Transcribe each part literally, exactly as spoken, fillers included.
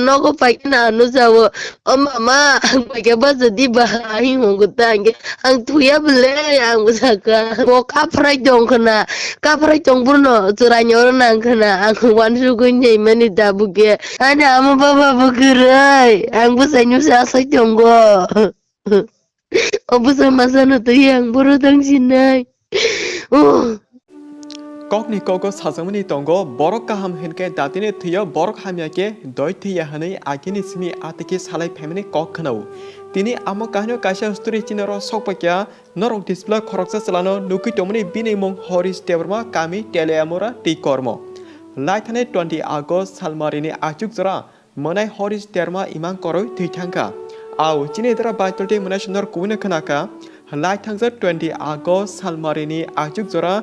nogo paikhe na ano jao. O mama, ang paikha bachadi ba, hing hwngo ta hwnkhe, ang thuya bwle, ang bwsakha. Bo kaphrai tong khwna, kaphrai tong bono chwraini oro nang khwna, ang uansugwi naimani tabukhe. Ani ama baba bo kwrwi, ang bwsaino se asai tongo. O bwsa masano twi ang boro tang sinai. Oh. Kokni kogo sajakmani tongo, borok kaham hinkhe datini thwio, borok hamya khe doi thwiya hwnwi agini simi atwkhe salai phaimani kok khwnao. Tini amo kahinio kaisa story chinaro sokpakya, norok display khoroksa chwlano nugwi tongmani bini mung Horish Debbarma, kami Teliamura, twi kormo. Laithani twenty August salmarini achuk jora mwnai Horish Debbarma imang koroi thwi thangkha. Au, chini dara Baitolti mwnai sundor kubuino khwnakha. Lai thangjak twenty August salmarini achuk jora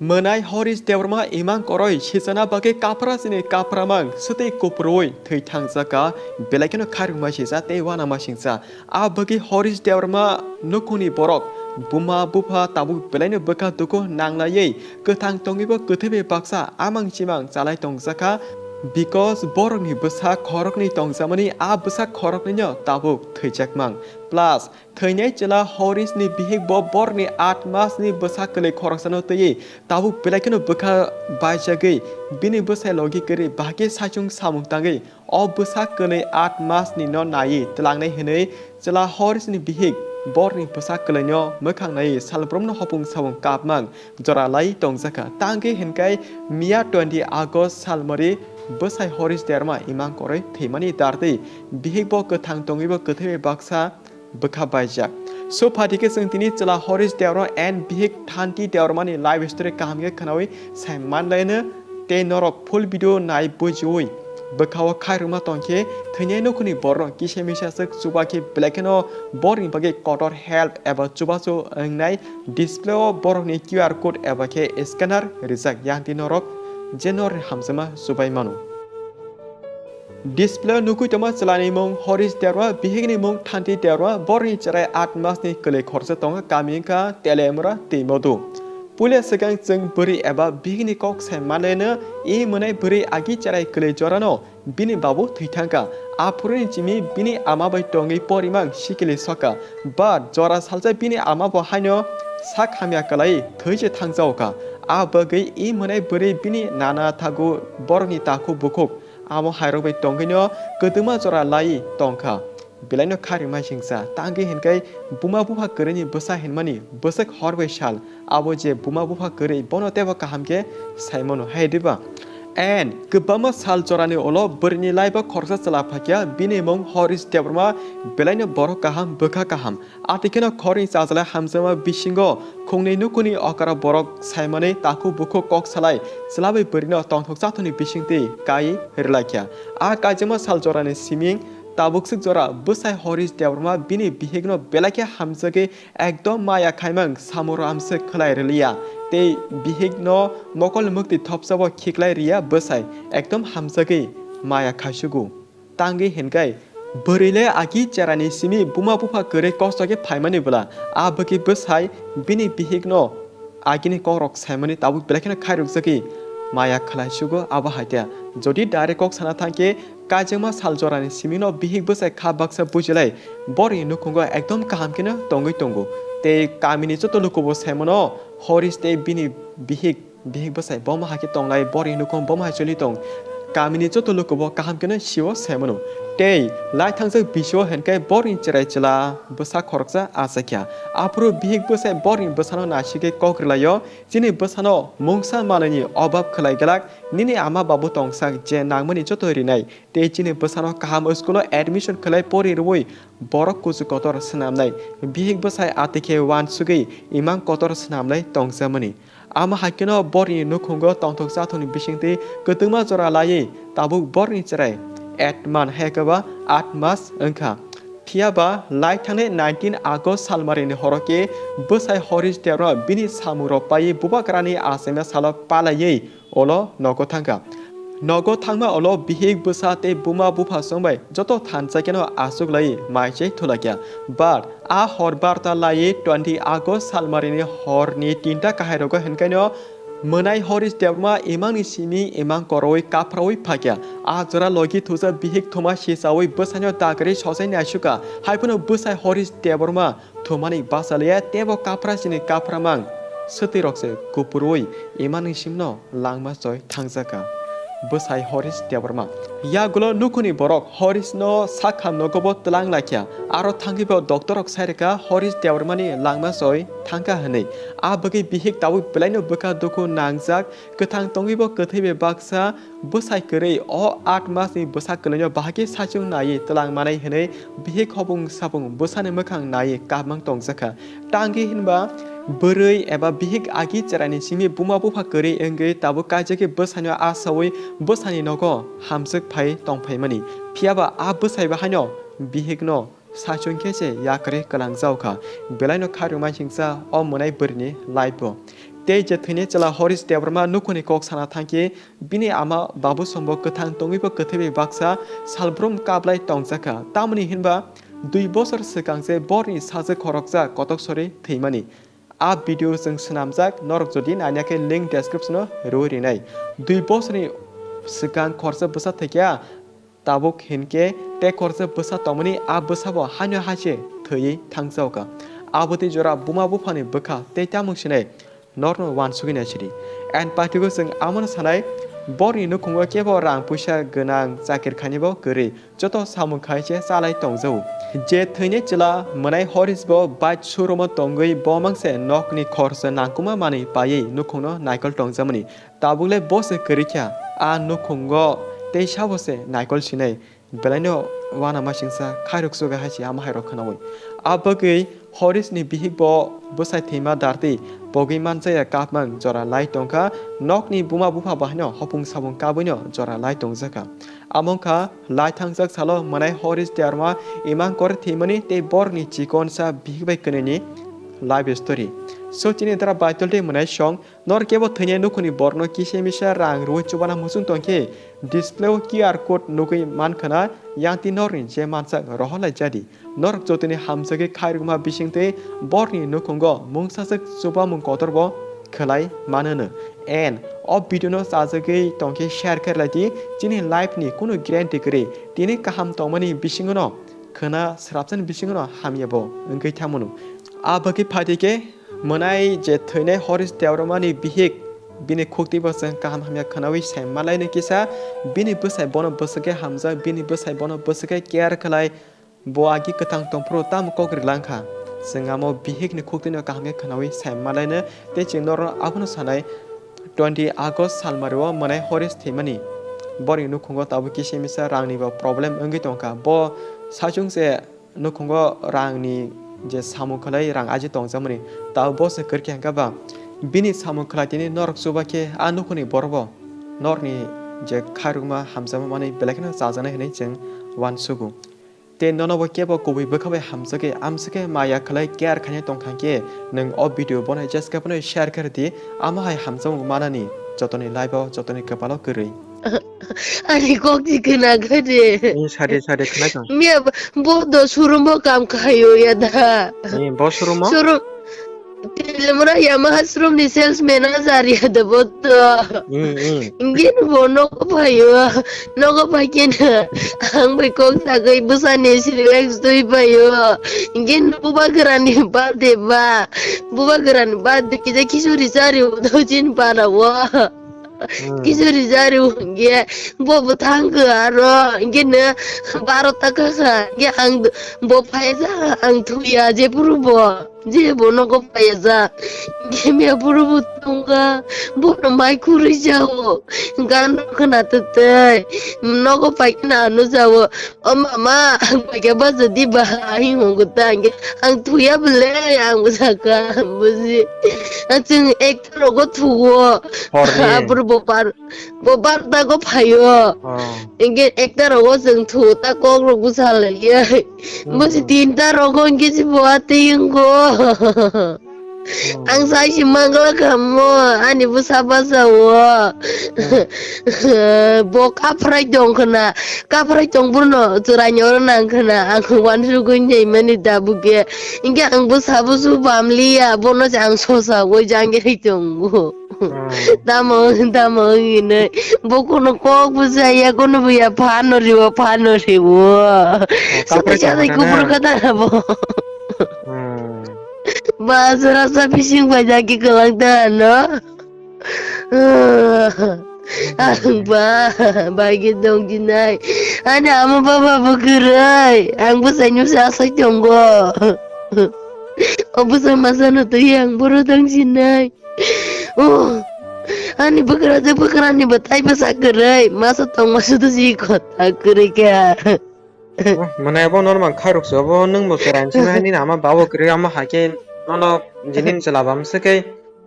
mwnai Horish Debbarma imang koroi sijana bagwi kaphra chini kaphramang swtwi kupurwi thwi thangjakha. Belai kheno khairokma sijak tei uanama singcha. A bagwi Horish Debbarma nukhungni borok, buma bupha tabuk belaino bwkha dukhu nanglaiwi kwthang tongwibo kwthwi bai baksa amang chimang chalai tongjakha, because borokni bwsa khoroknwi tongjakmani a bwsa khoroknwino tabuk thwijakmang. Plus, thwinai chwla Horishni bihikbo borokni aat masni bwsa kwlwi khoroksano twiwi tabuk belai kheno bwkha baijagwi bini bwsai logi kwrwi bahai khe saichung samung tangwi o bwsa kwlwi aat masni no naiwi twlangnai hwnwi chwla Horishni bihik borokni bwsa kwlwino mwkhang naiwi salbrumno hopung samung kapmang jora lai tongjakha. Tangwi hinkai miya twenty August salmari bwsai Horish Debbarma imang koroi thwimani dartwi bihikbo kwthang tongwibo kwthwi bai baksa bwkha baijak. So phaidi khe chwng tini chwla Horish Debbarma and bihik Thanti Debbarmani life story kaham khe khwnawi sai manlaino tei norok full video nai bujiwi bwkhao khairokma tongkhe thwinai nukhungni borok kisa misa swk chuba khe belai kheno borokni bagwi kotor help eba chubachu wngnai display o borokni Q R code eba khe scanner rijak yanti norok je norni hamjakma chubai mano. Display o nugwi tongma chwlani mung Horish Debbarma, bihikni mung Thanti Debbarma, borokni chwrai aat masni kwlwi khoroksa tongo, kami wngkha Teliamura tei Modu. Puila swkang chwng bwrwi eba bihikni kok sai manlaino, e mwnai bwrwi agi chwrai kwlwi jorano bini babu thwi thangkha. Aphuruni chimi bini ama bai tongwi porimang sikili sokha. But jora salsa bini ama bo haino sak hamya kwlai thwi se thangjaokha. A bagwi e mwnai bwrwi bini nana thagu borokni takhuk bukhuk amo hairok bai tongwino kwtwma jora lai tongkha. Belaino khairokma singcha, tangwi hinkai buma bupha kwrwini bwsa hinmani bwswk hor bai sal, abo je buma bupha kwrwi bono teibo kaham khe saimano, hai diba? And kwbangma sal jorani ulo bwrwini laiba khoroksa chwla phakya, bini mung Horish Debbarma, belaino borok kaham, bwkha kaham. Atwi kheno khoroknwi chajalai hamjakma bisingo khungnwi nukhungni okra borok saimani takhuk bukhuk kok salai chwla bai bwrwino tongthok chathokni bisingtwi kai rwlaikha. A kaijakma sal jorani siming tabukswk jora bwsai Horish Debbarma bini bihikno belai khe hamjagwi ekdom maya khaimang samung ramswk khwlai rwliya tei bihikno mokol mwktwi thopsabo khiklai rwya bwsai ekdom hamjagwi maya khaisugo. Tangwi hinkai bwrwi le agi cherani simi buma bupha kwrwi kosto khe phaimani bwla, a bwkhe bwsai bini bihikno agini kokrok saimani tabuk belai kheno khairokjagwi maya khwlaisugo. Abo hai khe jodi direct kok sana thangkhe kaijakma sal jorani simino bihik bwsai kha baksa bujilai borokni nukhungo ekdom kaham kheno tongwi tongo tei kamini joto lukubo saimano Horish tei bini bihik bihik bwsai bomo hai khe tonglai, borokni nukhung bomo hai choli tong. Kamini joto lukubo kaham kheno sio saimano. Tei lai thangjak bisio hinkhe borokni chwrai chwla bwsa khoroksa achai kha. Aphuru bihik bwsai borokni bwsano naisigwi kok rwlaio, "Chini bwsano mungsa manwini obab khwlai glak, nini ama babu tongsak je nangmani joto rinai. Tei chini bwsano kaham school-o admission khwlai pori rwui borok kuchuk kotor swnamnai." Bihik bwsai atwi khe uansugwi imang kotor swnamlai tongjakmani. Amo hai kheno borokni nukhungo tongthok chathokni bisingtwi kwtwma jora laiwi tabuk borokni chwrai Atman hai khe ba aat mas wngkha. Phiya ba lai thangnai nineteen August salmarini horo khe bwsai Horish Debbarma bini samungrok paiwi bubagrani achaima salo palaiwi ulo nogo thangkha. Nogo thangma ulo bihik bwsa tei buma bupha chwngbai joto thansa kheno achuk lai maichai thulaikha. But a hor barta lai twenty August salmarini horni tinta kahairogo hinkaino Mwnai Horish Debbarma imangni simi imang koroui kaphraui phakya. A jora logi thusa bihik thuma sisaui bwsaino dagarwi sosai naisukha. Haiphano bwsai Horish Debbarma thumani bachaliya tebo kaphra sini kaphramang swtwirokse kupurui imangni simno langma choi thangjakha. Bwsai Horish Debbarma. Yagulo nukhuni borok Horishno sakham nogobo twlang laikha. Aro thangwibo doctorrok sairwkha Horish Debbarmani langma choi thangkha hwnwi. A bagwi bihik tabuk belaino bwkha dukhu nangjak, kwthang tongwibo kwthwi bai baksa bwsai kwrwi o aat masni bwsa kwlwino bahai khe saichung naiwi twlang manai hwnwi bihik hopung sapung bwsani mwkhang naiwi kapmang tongjakha. Tangwi hinba bwrwi eba bihik agi cheraini simi buma bupha kwrwi wngwi tabuk kaijagwi bwsaino asaui bwsani nogo hamjwk phai tongphaimani. Phiyaba a bwsaibo haino bihikno saichung khe se yakarwi kwlangjao kha. Belaino khairokma hingsa o mwnai bwrwini life-o. Tei je thwinai chwla Horish Debbarma nukhuni kok sana thangkhe bini ama Babu Sombo kwthang tongwibo kwthwi bai baksa salbrum kaplai tongjakha. Tamoni hinba dui bosor swkang se borni sajwk khoroksa kotok sori thwimani. A video chwng swnamjak, norok jodi nanya khe link description-o rwi rinai. Dui bosorni swkang khorsa bwsa thwikya tabuk hinkhe tei khorsa bwsa tongmani a bwsabo haino hai se thwiwi thangjaokha. Abotwi jora buma buphani bwkha tei tamung sinai norno uansugwi naisidi. And patigo chwng amono sanai, borni nukhungo kebo rang puisa gwnang chakir khainibo kwrwi. Joto samung khai se chalai tongjago. Je thwinai chwla mwnai Horish bo bike showroom-o tongwi bo mangse nokni khorsa nangkukma manwi paiwi nukhungno naikol tongjamani. Tabukle bo se kwrwi kha, a nukhungo tei sabo se naikol sinai. Belaino uanamasingsa khairok chuga hai se ama hairok khwnaui. A bagwi Horish ni bihik bo bwsai thwima dartwi pogwi manjaya kapmang jora lai tongkha, nokni buma bupha bahaino hopung sabung kabwino jora lai tongjakha. Amo wngkha lai thangjak salo mwnai Horish Debbarma imang kore thwimani tei borni chikonsa bihik bai kwnwini life story. So chini dara Baitul tei mwnai song nor kebo thwinai nukhuni borno kisa misa rang rwi chubana muchung tongkhe display o Q R code nugwi mankhana yangti norni je mansak rohorlai jadi. Norok jotoni hamjagwi khairokma bisingtwi borni nukhungo mungsaswk chubamung kotorbo khwlai manono. And o video no chajagwi tongkhe share khe laidi, chini life ni kunu guarantee kwrwi, tini kaham tongmani bisingono khwna swrapsani bisingono hamyabo wngwi thamono. A bagwi phaidi khe mwnai je thwinai Horish Debbarma ni bihik bini khukti bo chwng kaham hamya khwnawi sai malaino kisa bini bwsai bono bwswk khe hamjak, bini bwsai bono bwswk khe care khlai. Bo agi kwthang tongphuru tamo kok rilangkha. Chwng amo bihikni khuktwino kaham khe khwnawi sai malaino tei chwng norokno abono sanai twenty August salmario mwnai Horish thwimani. Borokni nukhungo tabuk kisa misa rangnibo problem wngwi tongkha. Bo saichung se nukhungo rangni je samung khwlai rang aji tongjakmani. Tabuk bo se kwrwi khe hwnkha ba bini samung khwlai tini norok chuba khe a nukhungni borokbo norokni je khairokma hamjakma manwi belai kheno chajaknai hwnwi chwng uansugo. Tei nono bo kebo kubui bwkha bai hamjagwi amswkhe maya khlai care khaina tongthang khe, nwng o video bono jeska phano share khe rwdi, amo hai hamjakmung manani jotoni life-o jotoni kwpalo kwrwi. Ani kok si khna kha de. Ni sade sade khna tong. Miya bo do surumo kam khayo ya da. Ni bo surumo? Suru Telemra Yamaha showroom ni sales manager ya da bo to. Hmm, hmm. Ingin bo nogo phayo, nogo phaikena ang bai kok sagwi bwsani relax twi phayo. Ingin buba grani birthday ba, buba grani birthday kisa khichuri chari do jin para wo. Hmm. Kichuri jari hwnkhe bo bwthang kha aro hwnkhe no baro ta kha kha hwnkhe ang bo phaijak ang thuya jephuru bo jebo nogo phaijak hwnkhe miya phuru bo tongkha bono mai khurui jao gan rok khna twtwi nogo phaikhe no ano jao. O mama, ang paikha bachadi ba, hing hwngo ta, hingke ang thuya bole, ang bwsaka, buji. Ang chwng ekta rogo thuo. Horni. Abro bo bar, bo bar ta go phaio. Oh. Hingke ekta rogo chwng thuo ta kok rok bwsa laiye. Hmm. Buji tinta rogo hingke si bo atwi wngko. Hmm. Ang sai si mangla kamo, ani bwsa basa o. Hmm. Bo kaphrai tong khna, kaphrai tong bono chwrai ni oro nang khna, ang wansugwi nai mani tabuk khe. Hingke ang bwsa busu bam liya, bono se ang sosa oi jang ri tongo. Hmm. Tamo, tamo hinwi. Bo kono kok bo saya, kono bo ya phano riwo, phano riwo. Oh, kapre Satai satai tongmani na. Kubur kata bo. Hmm. Ba, sora sa bising bai jaki kelang ta no. Ang ba, bai ke dong jinai. Ani ama baba bo kwrwi. Ang bo sai nyu sa sai tongo. O bo sai masa no twi ang boro dong jinai. Oh, ani bwkrajwk bwkrani bo tai bwsa kwrwi, masa tongma sudu si kotha kwrwi kha. Oh, mane abo normal khairok se, abo nwng bo cherai sima hai nini ama babo kwrwi, ama hai khe nono jini chwla bam se khe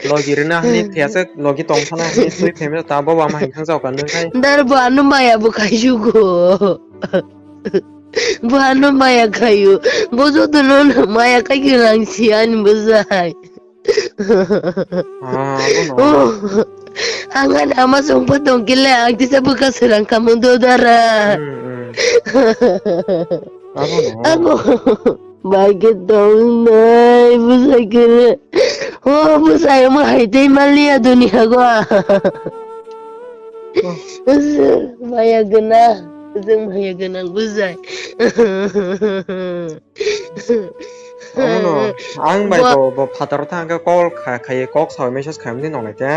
logi rwna hwnwi phiya se logi tong thana hwnwi twi phaima ta bo ama hai thang jao ka nwng khai. Dar bo ano maya bo khaisugo. Bo ano maya khayu. Bo joto no maya khai khe lang si ani bwsai. Ah, abo no. Oh, ang ani ama songpha tongkile, ang tisa bwkha srang kamo dodara. Hmm, hmm. Abo no. Abo, bai khe tongnai, bwsai khe. Oh, bwsai omo hai tei maliya duniya go. Oh. Maya gwnang, jwng maya gwnang, bwsai. Omono, ang bai bo, bo phataro thang khe call kha-, khai kok sawi message khai mani nongnai te.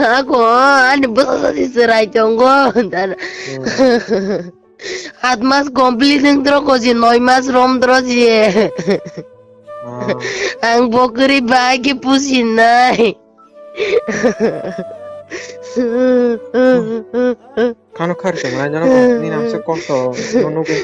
Ako, ani bwsa sadi chwrai tongo, dan. Hmm. Aat mas complete wng tro ko je, noi mas rom tro je. Ah. Ang bo kwrwi bai khe pusinai. Khano khar se manai jana ko, nini ang se kosto no nugwi.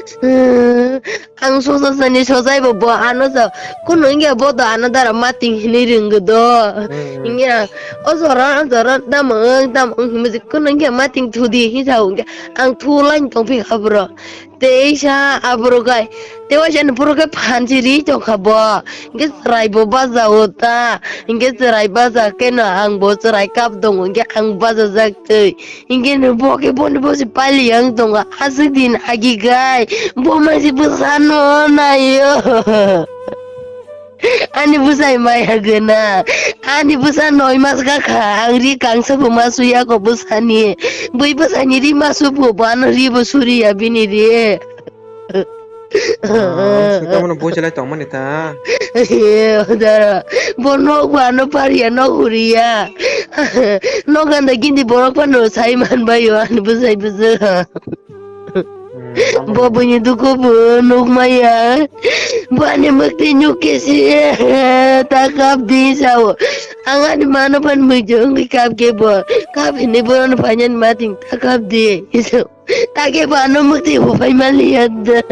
Ang sosa sani sojai bo, bo ano sa, kuno wngya bo do ano dara mating hinwi rwngdo. Hmm, hmm. Wngya, o jora, o jora, damang, damang hinwi kuno wngya mating thudi hinwi sa wngya. Ang thu lain tongphi kha bro. Teisa aborok hai, tewaisa ni borok hai phan si ri tongkha bo. Hingke chwrai bo bajao ta. Hingke chwrai baja keno ang bo chwrai kap tongo, hingke ang bajajak twi. Hingke no bo khe boni bo se pali yang tongo. Aswk din agi gai. Bo mai se bwsano naio. Ani bwsai maya gwnang. Ani bwsa noi mas gakha. Ang ri kangsa bo ma suya ko bwsani. Bui bwsani ri ma subu bo ano ri bo suriya bini ri. Ah, sika mano bujilai tongmani ta. Ye, dara. Bo nok ba no pariya, nok huriya. Nok ganda gindi borok pano sai man bayo ani bwsai bwsai. Hmm, abo. Bo buini dukhu bo nuk maya. Bo ani mwktwi nuk kesi ta kap di sao. Ang ani mano pan mui jong kap ke bo. Kap hini boron panyan mating ta kap di. Iso. Ta ke bo ano mwktwi bo pai maliya da.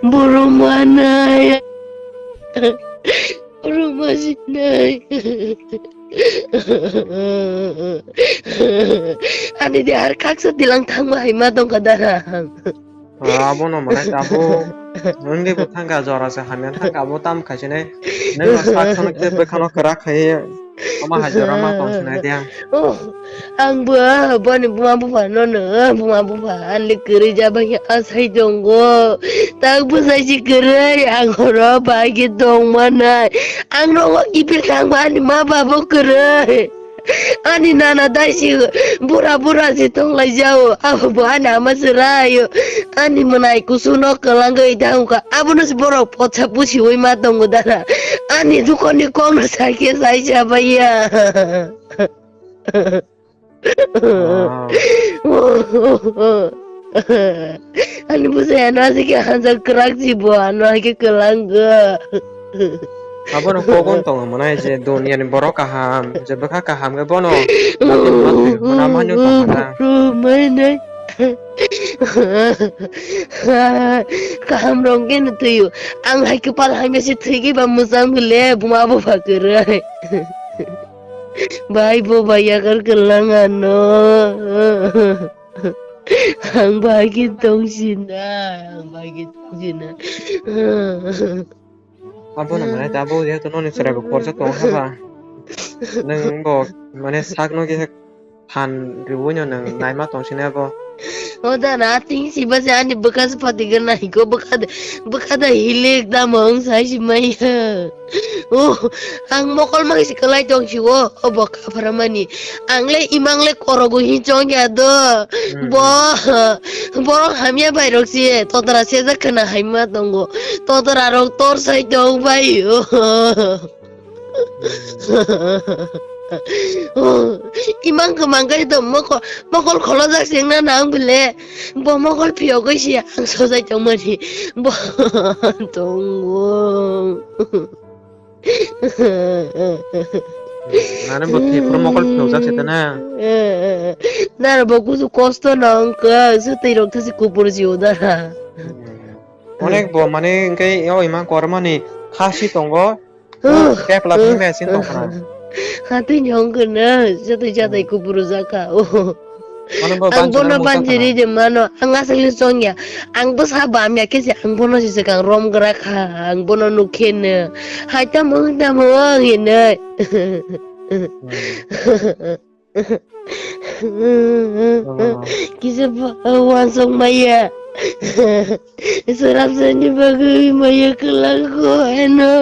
Borok manai. Borok masinai. Ani de har kaksa tilang thangma hai ma tongkha dara. Ah, abono manai tabuk. Nwng de bo thangkha jora se hamya thangkha abo tam khaisinai. Nwng no sak thang te bwkhano kwrak khai. Ama hai jora ma tong sinai de. Oh, ang bo boni buma bupha no no buma bupha ani kwrwi jabang ya asai tongo. Tak bwsai si kwrwi ang horo bai khe tong manai. Ang rogo kipil thang ba ani ma babo kwrwi. Ani nana dai si bura bura si tong lai jao. Abo bo ani ama swrai. Ani mwnai kusu no kwlangwi thang kha. Abono si borok potsa pusi oi ma tongo dara. Ani dukoni kok no sai khe sai sa baiya. Ah. Ani bwsai ano aswk khe hanjak kwrak si bo ano hai khe kwlang go. Abono kokon tongo mwnai je duniya ni borok kaham, je bwkha kaham khe bono mati mati mwnam hano tongkha. Kaham rong khe no thwiyo. Ang hai kwpal hamya se thwigwi ba mwchang bile buma bupha kwrwi. Bai bo bai yakar kwlang ano. Ang bai khe tong sina, ang bai khe tong sina. Abono mane ta bo jehetu noni chwrai bo khorsa tong haba. Nwng bo mane sak no khe phan riwi no nwng naima tong sina bo. O da na ting si ba se ani bwkha se pati gana hiko bwkha de, bwkha de hilik da mong sai si mai. Oh, ang mokol mang si kalai tong si o, o bo kapharamani. Ang le imang le korogo hi chong ya do. Hmm. Bo, borok hamya bai rok si, todra se ja khna hai ma tongo. Todra rok tor sai tong bai o. Imang kwmang kai to mokol, mokol kholojak sengna nang bile. Bo mokol phiyogwi si ang sojai tongmani. Bo tongo. Nani bo thepro mokol phiyojak se tana. Nara bo kusu kosto nang ka, su tei rok thasi kupur jiu dara. Onek bo mane engkai o imang kormani khasi tongo. Kepla phimya sin tongkhana. Hatui ni hongkhe na, jatui jatui kuburu jaka. Oh. Mane bo ang banchina bono mukha banchiri khana. Je mano, ang aswk ni chongya. Ang bwsa bamya khe se ang bono se swkang rom gra kha, ang bono nukhe no. Hai tamo, tamo ang hinwi. Hmm. Kisa wansok maya. Swarap sani bagwi maya kwlangkho eno.